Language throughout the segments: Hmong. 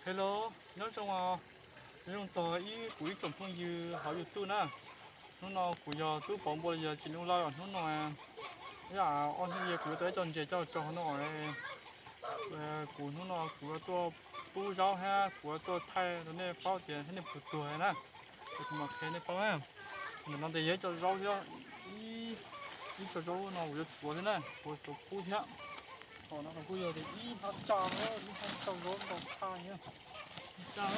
Hello, nyob zoo, nyob zoo txog ib kuv ib tsoom phooj ywg hauv YouTube na. Hnub no kuv yog tub pov npua los yog tsis lub laj os. Hnub no ib yam ob hnub no kuv yuav tau ib co ntses coj tso hauv no. Kuv hnub no kuv yuav tuaj pub zaub thiab kuv yuav tuaj thaij rau nej paub tias thiab nej puas tuag na. Es kuv mam qhia nej paub na. Ntawm no ces yog ib co zaub thiab, ib co zaub no kuv yuav txuav thiab na, kuv yuav txuav pub thiab. Tom no kuj yog tias ib hnab tsaj, ib hnab tsaj zaub ntau tshaj thiab. Tsaj,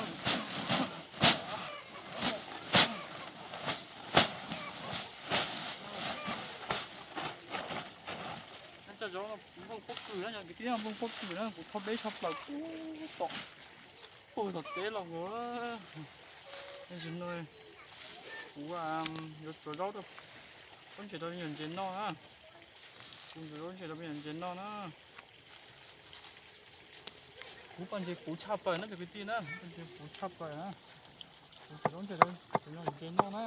hnab tsaj zaub no kuv nplooj pob kws na, yog kwv tij, nplooj pob kws na, kuv thauj deb tshaj plaws kuv tom, puag tom teb los. Tam sim no kuv yuav txuav zaub rau, zaub ntses rau me nyuam ntses noj na. Kuv txuav zaub ntses rau me nyuam ntses noj na. Kuv poj ntses puv tshaj plaws na cov kwv tij na, poj ntses puv tshaj plaws na. Kuv txuav zaub ntses rau me nyuam ntses noj na.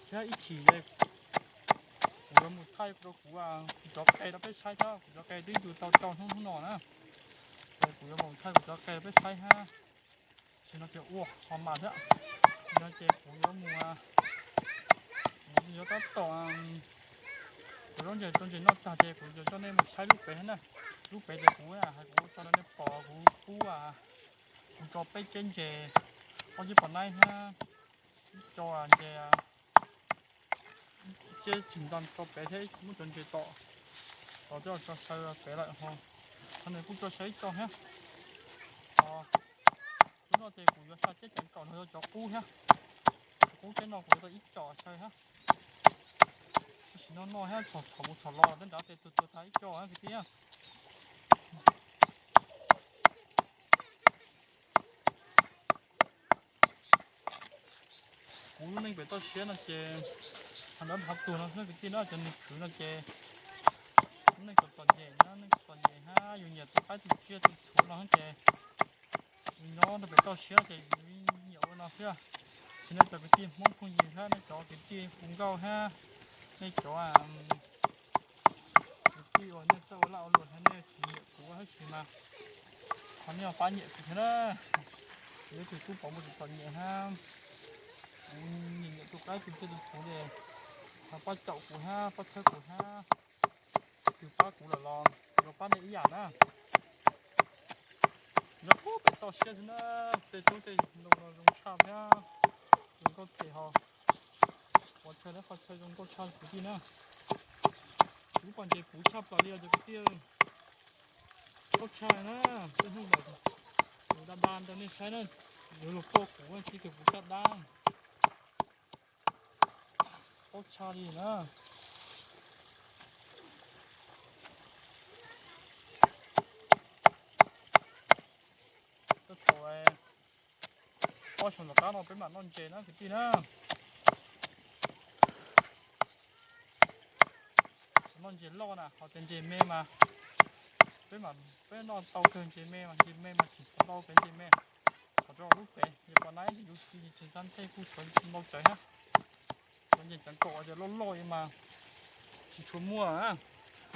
Thiab ib chim kuv yuav mus thaij rau kuv, kuv cov qe rau peb saib thiab, kuv cov qe twb yug tau rau hnub hnub no na. Ces kuv yuav mus thaij kuv cov qe rau peb saib thiab. Tam sim no ces ua ho mas thiab. Tam sim no ces kuv yuav mus, kuv yuav tab tom txuav zaub ntses rau ntses noj tag ces kuv yuav coj nej mus saib lub pem thiab na. Lub pem ces kuv hais kuv ua tso rau nej pom kuv pub, kuv tso peb tsheb ntses, ob tsheb pos naib thiab ib co ntses, ib tsheb tsis nta tso pem thiab muab cov ntses tom, tom coj tso saw pem lawm ho. Qhov no kuj tso saw ib co thiab. Ho lub no ces kuv yuav xa ceb ceev kaum no yog cov qub thiab. Cov qub ceb no kuv yuav tau ib co saw thiab. Tam sim no noj thiab txhom txhom mus txhom los tej nrad ces tuag tuag tag ib co thiab kwv tij. Kuv lub neej pem toj siab no ces, hos nrov hov tuag no xwb kwv tij na, cov neeg khwv no ces lub neej txom txom nyem na, neej txom nyem hab yus nyiam tus qaib tus tsiaj tus txhuv no ces yus nyob rau pem toj siab ces yus nyiam ua no xwb. Tam sim no cov kwv tij Hmoob phooj ywg hab nej cov kwv tij hu nkauj hab nej cov kwv tij uas nej txawj ua laj ua luam hab nej tsis nyiam kuv hab tsis mas, ho nej ho pab nyiam kuv thiab na. Kuv yog ib tug tub pov npua txom txom nyem hab, kuv nyiam nyiam tus qaib tus tsiaj tus txhuv ces ho pab caum kuv hab pab txhawb kuv hab. Tus pab kuv lawm los kuv yuav pab nej ib yam na. Nyob puag pem toj siab xwb na, tej tsob tej ntoo no zoo tshaj thiab, zoo nkauj them ho. Qhov chaw na, qhov chaw zoo nkauj tshaj kwv tij na. Kuv pom ntses puv tshaj plaws li os cov kwv tij. Nkauj tshaj na, tej hnub ntawd kuv da da rau nej saib na, yuav luag poj kuv txij tug kuv caj dab. Nkauj tshaj li na. Thaum ob xyoos tom qab no peb mam noj ntses na kwv tij na. Noj ntses loj na, ho tes ntses me mas peb mam, peb noj tau kawg ntses me mas, ntses me mas tseem tshuav ntau pem ntses me. Txhom rau lub pem ces pom naib yus ci tsis xav ntej kuj tshuav ntau tsawv thiab. Cov ntses ceev kaum ces loj loj mas tsis tshua muaj.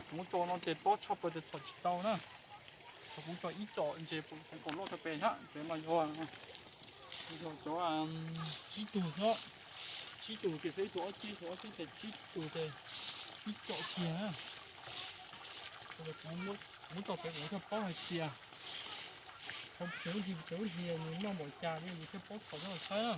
Kuv muab tso no ces tob tshaj plaws ces txhom tsis tau na. Thaum kuv tso ib co ntses ceev kaum loj rau pem thiab, pem mas yog, yog cov tsib tug thiab, tsib tug ces xwb, ib tug ob ceb, ib tug ob ceb ces tsib tug ces ib co kiag na. Kuv muab tso pem kuv thiaj paub hais tias tsev lub hli, tsev lub hli nws noj npaum cas li yus thiaj paub txhom coj los saib na.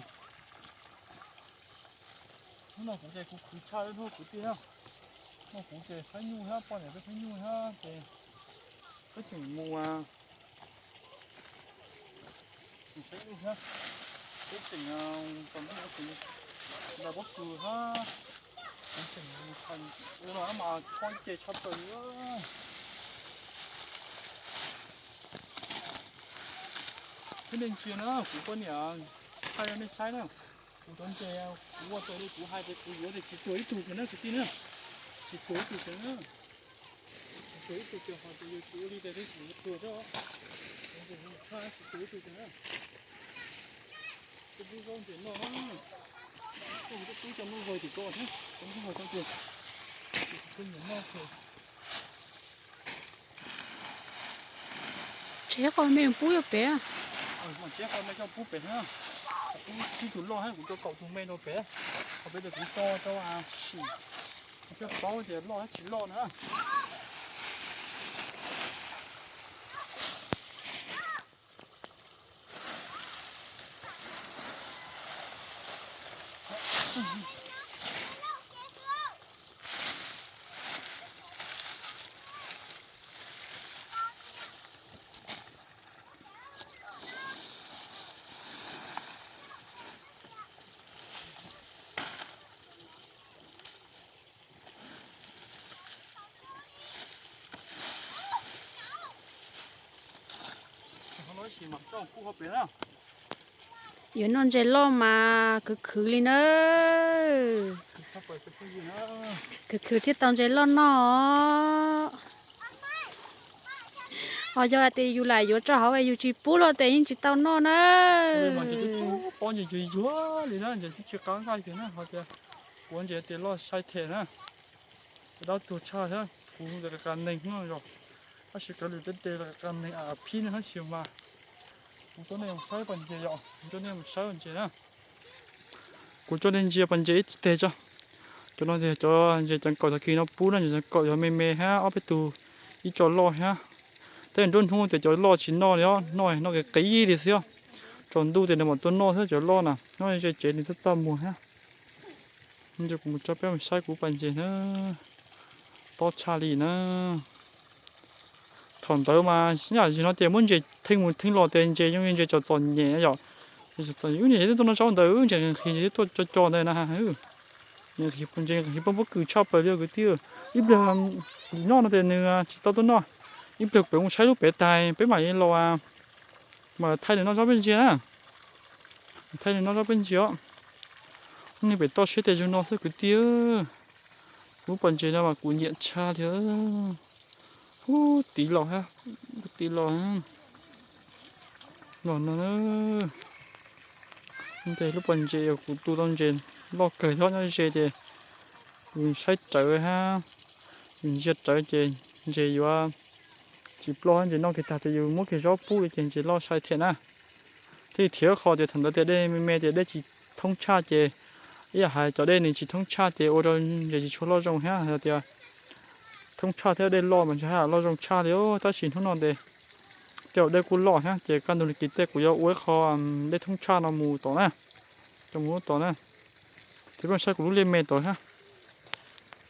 Hnub no kuv ces kuv khwv tshaj hnub kwv tij na. Hnub no kuv ces saib nyuj thiab, poj niam peb saib nyuj thiab ces peb tseem mus, mus saib nyuj thiab. Peb tseem tos neb, kuv ntais pob kws thiab. Kuv tseem mus thaij, ua no mas chob ce tshaj plaws li. Peb nej ntsia na, kuv poj niam thaij rau nej saib na. Kuv cov ntses kuv ua raws li kuv hais ces kuv yuav tias tsis tuag ib tug kiag na kwv tij na. Tsis tuag ib tug kiag na. Tsis tuag ib tug kiag, ho tias yog tsis ua li cas thiab kuv yuav tuag thiab. Cov ntses no tshaj tsis tuag ib tug kiag na. Twb pub zaub ntses noj na. Koj twb pub cov nplooj vawg tim ko thiab, cov nplooj vawg tau tias, ces kuv kuj nyiam noj ces. Tsev qhov me pub rau pem. Tsev qhov me coj pub pem na. Kuv tib tug loj thiab kuv coj kaum tus me rau pem. Qhov pem tes kuv tso rau sim, coj paub tias loj thiab tsis loj na. Yuav noj ntses loj mas khwv khwv li na. Khwv khwv thiaj tau ntses loj noj. Ho yog hais tias yus lam yuav tso hauv es yus tsis pub los tes yeej tsis tau noj na. Pob ntses yuag yuag li na, ntses twb tsis qab nqaij kiag na, ho tias kuv ntses tes loj sai them na. Dab tuag tshaj thiab, kuv tes qa neeg no yog, tab sis kav lwm tej tes qa neeg a phib ne tab sis mas kuv coj nej mus saib pas ntses yom, kuv coj nej mus saib pas ntses na. Kuv coj nej ntsia pas ntses ib teg tso. Cov no tias cov ntses ceev kaum tag kis no pub na, ntses ceev kaum yog me me thiab ob peb tug ib co loj thiab. Tej nruab hnub tias cov loj tsis noj li os, noj noj qis qis li xwb os. Tsaus ntuj tias nws mam tuaj noj thiab cov loj na, nyob ze tsev nws txaj txaj muag thiab. Kuv mus tso peb mus saib kuv pas ntses na. Tob tshaj li na. Thaum ntawd mas yam zim no ces muab ntses theej mus theej los tes ntses zoo li ntses txom txom nyem yom. Txom nyem, wb niam yog tuaj noj zaub ntawd wb ntses nqhis ntses twb tuaj co co ntawd na. Ntses nqhis pob pob kws tshaj plaws li kwv tij. Ib pliag noj no ces nws tsis tau tuaj noj. Ib pliag peb mus saib lub pem tais peb mam li los mas thaij nws noj zaub peb ntsia na. Thaij nws noj zaub peb ntsia os. Hnub no pem toj siab tes zoo no xwb kwv tij. Lub pas ntses no mas kuv nyiam tshaj li. Ub, tiv los, tiv los, los no. Ntawm lub pas ntses uas kuv tu tau ntses loj kawg thiab nyob ze ces yus saib rawv thiab yus ntsia rawv ces ntses yuav tsis ploj thiab ntses noj kiag tag ces yus muab kiag zaub pub ces ntses loj sai thiam na. Thiab qhov tias thaum ntawd tias dej me me ces dej tsis thoob tshaj ces ib yam hais cov dej nws tsis thoob tshaj ces ua rau ntses tsis tshua loj zoo thiab. Yog tias thoob tshaj thiab dej loj mas ntshai haj loj zoo tshaj li. Tab sis hnub no ces tej zaum dej kuj loj thiab ces kaj ntug li kis tej kuv yuav ua ib qho dej thoob tshaj no mus tom na, coj mus lub tom na. Ces peb saib kuv lub liaj me tod thiab.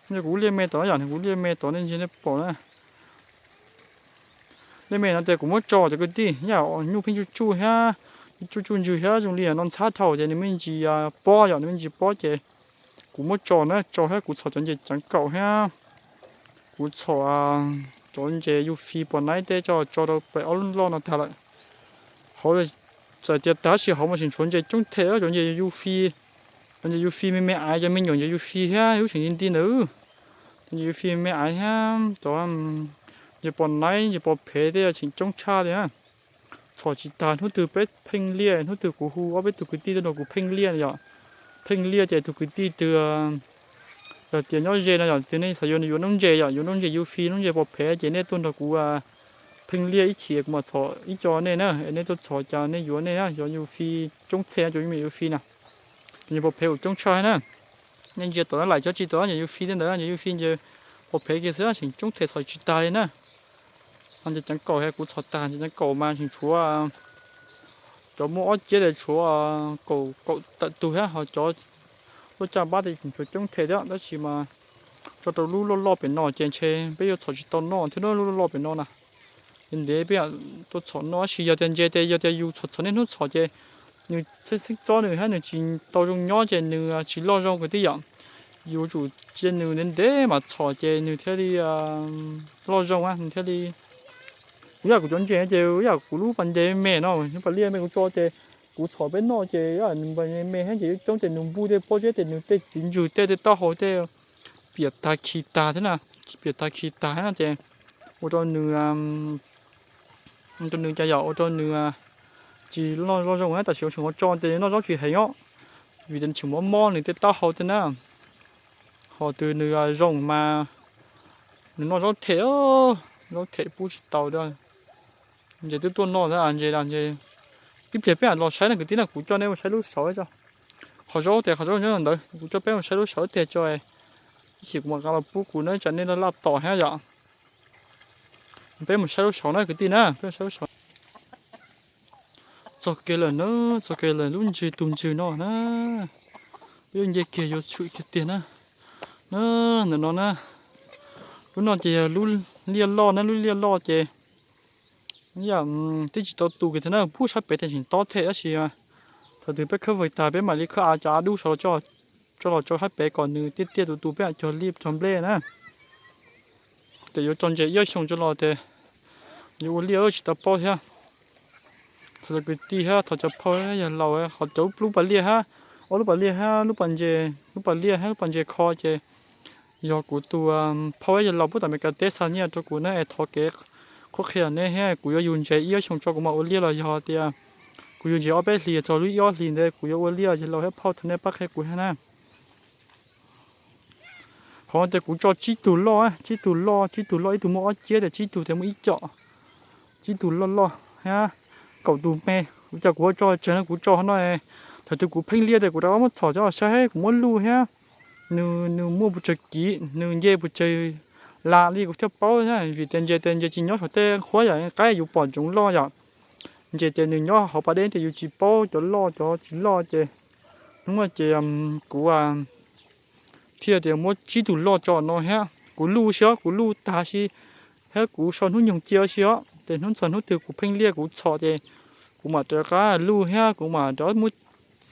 Kuv lub liaj me tod yom, kuv lub liaj me tod nej ntsia nej pom na. Liaj me no ces kuv muab tso cov kwv tij, yam nyuj pheej tsuj tsuj thiab, tsuj tsuj ntsws thiab zoo li no ntxhab dhau ces nws me ntsis pob yom, nws me ntsis pob ces kuv muab tso na, tso thiab kuv txhom cov ntses ceev kaum thiab kuv txhom cov ntses yus fis pos naib tej tso tso rau pem ob lub loj no tag lawm. Hauv txawm tias tag tab sis hauv mas tseem tshuav ntses coob them cov ntses yus fis, cov ntses yus fis me me aiv, cov me nyuam ntses yus fis thiab lub tseem nti nti ntawd. Cov ntses yus fis me me aiv thiab cov ntses pos naib ntses pos phev tej tseem coob tshaj li na. Txhom tsis tag, hnub twg peb pheej liaj, hnub twg kuv hu ob peb tug kwv tij tuaj nrog kuv pheej liaj yom. Pheej liaj ces tus kwv tij twg yog tias nyob ze no yom, twg nej xav yuav yuav noob ntses yom, yuav noob ntses yus fis noob ntses pos phev ces nej tuaj nrog kuv pheej liaj ib chim kuv mam txhom ib co nej na, es nej tuaj txhom cas nej yuav nej na, yog yus fis coob them cov me nyuam yus fis na. Cov ntses pos phev kuj coob tshaj na. Nej ntsia tom no laim cov tsis tom ntses yus fis tej ntawd, ntses yus fis ntses pos phev kiag xwb tseem coob them txhom tsis tag li na. Ho ntses ceev kaum he kuv txhom tag, ntses ceev kaum mas tseem tshuav cov muaj ob ciab tes tshuav kaum kaum tawm tug thiab, ho cov lub caj npab tes tseem tshuav coob them thiab, tab sis mas tso rau lub loj loj pem no ces ntshe peb yuav txhom tsis tau noj thiab na, lub loj loj pem no na. Ntev peb tuaj txhom noj tab sis yog tias ntses tes yog tias yus txhom txhom niaj hnub txhom ces nws xeeb xeeb txob nws thiab nws tsis tau zoo nyob ces nws tsis loj zoo kwv tij yom. Yuav tsum cia nws ntev ntev mas txhom ces nws thiaj li loj zoo, nws thiaj li. Kuv yam kuv cov ntses ces yam kuv lub pas ntses me no, lub pas liaj me kuv tso ces kuv txhom peb noj ces me me thiab ces coob ces nws npuj tej pob zeb ces nws tej txiv ntsws tej tej taub hau tej piam tag khi tag thiab na, piam tag khi tag thiab ces ua rau nws, ua rau nws cas yom, ua rau nws tsis loj loj zoo na, tam sim ua tseem ua tso ces nws noj zaub tsis heev os, vim tias nws tseem mob mob nws tej taub hau tej na. Ho tus nws zoo mas nws noj zaub them, zaub them pub tsis tau li. Ntses twb tuaj noj ntses, ntses tib pliag peb mam los saib na kwv tij na, kuv coj nej mus saib lub saud tso. Qhov zaub tias qhov zaub nyob ntawd, kuv coj peb mus saib lub saud tiag tso. Ib chim kuv mam nqa los pub kuv na, tsam nej laj laj tom thiab yom. Peb mus saib lub saud na kwv tij na, peb mus saib lub saud. Txog kev lawm na, txog kev lawm lub ntsws tus ntsws no na. Peb yuav nce kiag yuav tshwm kiag tiag na. Na, ntawm no na. Lub no ces yog lub liaj loj na, lub liaj loj ces yam twb tsis tau tus kiag thiab na, pub sab pem tias tseem tob thiab tab sis thaum twg peb khawb vawg tag peb mam li khawb av cov av dub saud tso los rau sab pem kom nws tiaj tiaj tus tus peb mam cog liaj cog nplej na. Ces yuav tso ntses ib ob xyoos tso los ces yuav ua liaj tsis tau paub thiab. Thov cov kwv tij thiab thov cov phauj yawg laus, qhov cov lub pas liaj hab, ob lub pas liaj hab lub pas ntses, lub pas liaj hab lub pas ntses kho ces yog kuv tus phauj yawg laus puag tom Meskas teb xa nyiaj rau kuv na es thov kev qhuab qhia nej thiab. Kuv yuav yug ntses ib ob xyoos tso kuv mam ua liaj los yog tias kuv yug ntses ob peb hlis txog lub ib ob hlis ntawd kuv yuav ua liaj, yawg laus thiab phauj thov nej pab qhia kuv thiab na. Qhov no ces kuv tso tsib tug loj, tsib tug loj, tsib tug loj, ib tug muaj ob ciab ces tsib tug ces muaj ib com. Tsib tug loj loj thiab kaum tus me. Ua cas kuv ua tso tsawg no, kuv tso no, thaum twg kuv pheej liaj ces kuv rov qab muab txhom coj los saib kuv muab luj thiab nws, nws muaj pes tsawg kiv, nws nce pes tsawg las li kuv thiaj paub thiab. Vim tias ntses, tias ntses tsis nyob saum tej qhuab yam qaib yus pom ntsoov loj yom. Ntses ces nws nyob hauv pas dej ces yus tsis paub cov loj cov tsis loj ces hnub no ces kuv thiaj tias muab tsib tug loj tso no thiab kuv luj si os, kuv luj tag si thiab kuv so hnub nyoog cia si os. Ces hnub txog hnub twg kuv pheej liaj kuv txhom ces kuv mam rov qab luj thiab kuv mam rov muab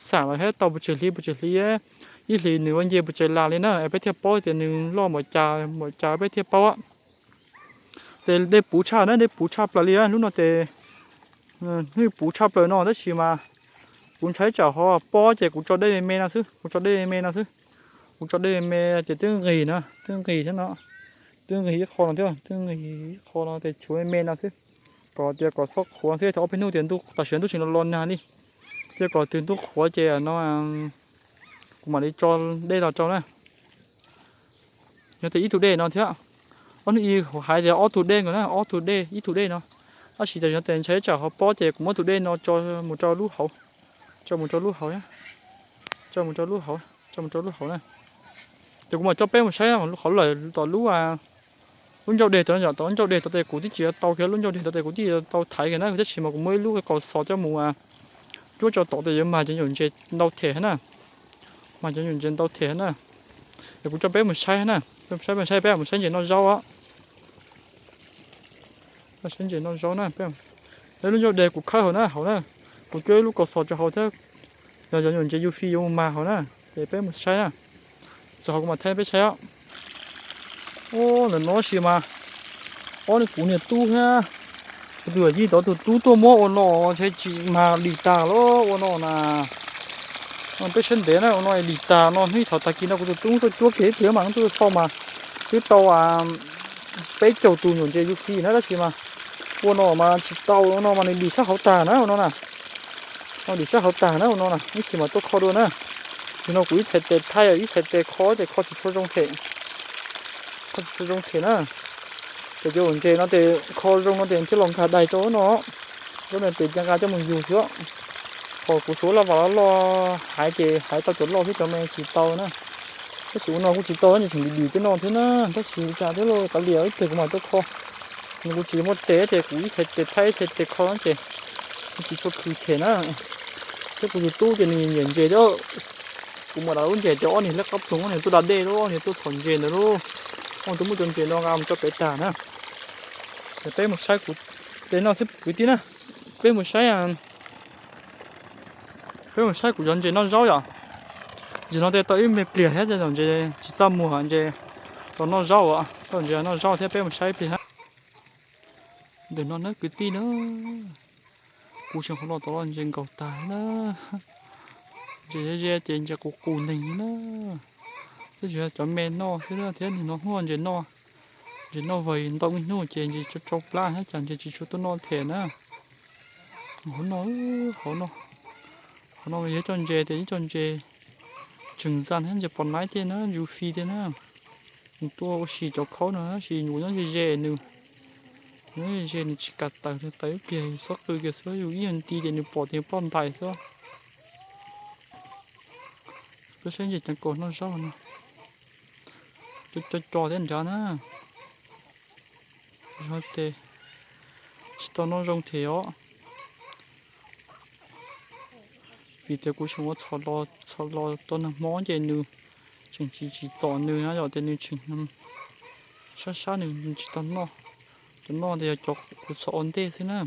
xam los thiab tau pes tsawg hli pes tsawg hli, ib hlis nws ua nce pes tsawg las li na es peb thiaj paub tias nws loj npaum cas npaum cas peb thiaj paub. Ces dej puv tshaj na, dej puv tshaj plaws li lub no ces hnub puv tshaj plaws no tab sis mas kuv ntshai tsam ho pob ces kuv tso dej me me no xwb, kuv tso dej me me no xwb. Kuv tso dej me me ces twb nqig na, twb nqig thiab no, twb nqig ib qho no thiab, twb nqig ib qho no ces tshuav me me no xwb. Kom tias kom xob qhuav xwb, thaum ob peb hnub tias tam sim no ntuj tseem los los nag li, thiaj kom twb ntuj qhuav ces no kuv mam li tso dej los rau na. Yog tias ib tug dej no thiab, ob hnub ib hais tias ob tug dej nkaus na, ob tug dej ib tug dej no. Tab sis yog tias ntshai tsam ho pob ces kuv muab tus dej no tso mus rau lub hauv, tso mus rau lub hauv, tso mus rau lub hauv, tso mus rau lub hauv na. Ces kuv mam coj peb mus saib qhov lawm tom lub, lub ncauj deg tod, tom lub ncauj deg tod ces kuv twb tsis tau kiag, lub ncauj deg tod ces kuv twb tsis tau thaiv kiag na, tab sis mas kuv muaj ib lub kaus xos coj mus cuab tso tom ces yuav mag cov nyuam ntses ntau them na, mag cov nyuam ntses ntau them na. Es kuv coj peb mus saib na, saib, saib peb mus saib ntses noj zaub os. Saib ntses noj zaub na, lub ncauj deg kuv khawb hauv na, hauv na, kuv cuab ib lub kaus xos rau hauv thiab, yog cov nyuam ntses yus fij yuav mus mag hauv na, ces peb mus saib na. Txog hauv kuv mam thaij peb saib os. Ub, ntawm no tab sis mas ob niag kuv niag tub thiab kuv tus yawm yij tod tus tub tuaj muab ua no, ntshe tsis mag dim tag lawm ua no na. Peb saib ntev na, ua no dim tag no, hnub thaum tag kis no kuv tus tub tuaj cuab kiag ib pliag mas hnub tuaj xauj mas twb tau peb caug tus nyuam ntses yus fij na, tab sis mas ua no mas tsis tau, ua no mas nws dim sab hauv tag na ua no na. No dim sab hauv tag na ua no na, ib sim mas tuaj kho dua na. Nim no kuv ib txhais tes thaij, ib txhais tes kho ces kho tsis tshua zoo them, kho tsis tshua zoo them na. Ces cov ntses no ces kho zoo no ces thiaj los nkag dais rau no, zaub no ces cia nqa coj mus yug xwb. Qhov kuv xuav laj vam loj loj hais ces hais tau cov loj thiab cov me tsis tau na. Tab sis ua no kuj tsis tau, nws tseem dim dim tej no thiab na, tab sis ua cas thiab lauj, kav liam ib pliag kuv mam tuaj kho. Nws kuv tsis muaj tes ces kuv ib txhais tes thaij ib txhais tes kho ces nws tsis tshua khwv them na. Thiab kuv tus tub ces nws nyiam ntses thiab, kuv mam da lub ntses ces ob niag lawv qab ploog, ob niag tuaj da dej lauj, ob niag tuaj txhom ntses ntawd lauj, ob niag tuaj muab cov ntses no nqa mus tso pem tag na. Ces peb mus saib kuv tes no xwb kwv tij na, peb mus saib, peb mus saib kuv cov ntses noj zaub yom. Ntses no tej tau ib me pliag thiab tej zaum ntses tsis txaj muag, ntses los noj zaub, tej zaum ntses noj zaub thiab, peb mus saib ib pliag na. Ntawm no na kwv tij na, kuv tseem qhov no tod los ntses nkaus tag na. Ntses ze ze ces ntses qus qus neeg na. Twb tsis yog cov me noj xwb thiab, nim no hnub ntses noj, ntses noj vawg ntau ib hnub ces ntses tsau tsau plab thiab cas ntses tsis tshua tuaj noj them na. Hauv no, hauv no, hauv no yog ib co ntses tias ib co ntses tseem zaj thiab, ntses pos naib tej na, ntses fi tej na. Nws tuaj ua si cov khaub no tab sis nws nyob ze ze nws, Ze nws tsis kam tawm, tawm ib pliag yus xob qw kiag xwb, yus ib nyuag nti ces nws pom tias ploj ntais xwb. Peb saib ntses ceev kaum noj zaub no, co co thiab nrad na. Yog tes tsis tau noj zoo thiab os, vim tias kuv tseem ua txhom los tau nag hmo ces nws tseem tsis tsis txom nws na, yog tias nws tseem sab sab nws tsis tau noj. Cov noj ntawd yog cov kuv txhom ua ntej xwb na.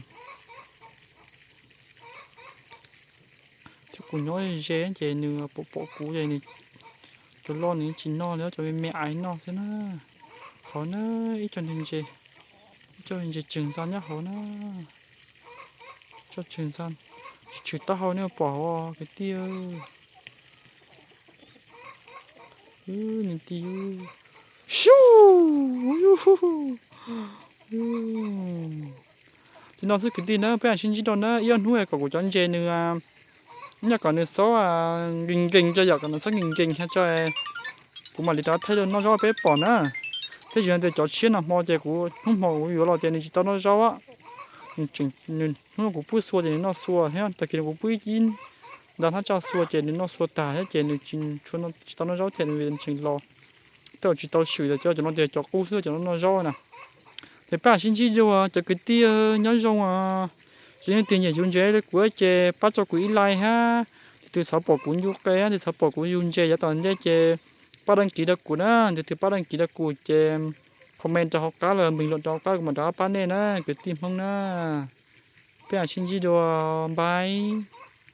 Thiab kuv nyob ze ces nws pom pom kuv ces nws, cov loj nws tsis noj li, cov me me aiv noj xwb na. Hauv na, ib co ntses, ib co ntses tseem ntxo nyob hauv na. Ib co tseem ntxo, tshwm taub hau nej pom hauv kwv tij. Nws ti, sub. Li no xwb kwv tij na, peb mam sib ntsib dua na, ib ob hnub kom kuv cov ntses nws, nyob kom nws xob nkees nkees tso, yom, kom nws xob nkees nkees tso, kuv mam li rov thaij rau noj zaub peb pom na. Thiab tsis hais tias cov tshiab nag hmo ces kuv hnub hmo kuv yuav los ces nws tsis tau noj zaub. Nws tseem, nws hnub no kuv pub xua ces nws noj xua thiab, tag kis no kuv pub ib nta hnab tsaj xua ces nws noj xua tag thiab ces nws tsis tau noj zaub thiab, nws tseem los. Tej zaum tsis tau swm, cov cov no tias cov qub xwb cov no noj zaub na. Ces peb mam sib ntsib dua cov kwv tij, nyob zoo os. Yog leej twg nyiam yug ntses li kuv ces pab tso kuv ib like hab. Leej twg xav pom kuv ncu qe, leej twg xav pom kuv yug ntses yav tom ntej ces pab đăng ký rau kuv na. Leej twg pab đăng ký rau kuv ces comment rau hauv qab los bình luận rau hauv qab, kuv mam rov qab pab nej na kwv tij Hmoob na. Peb mam sib ntsib dua, npais.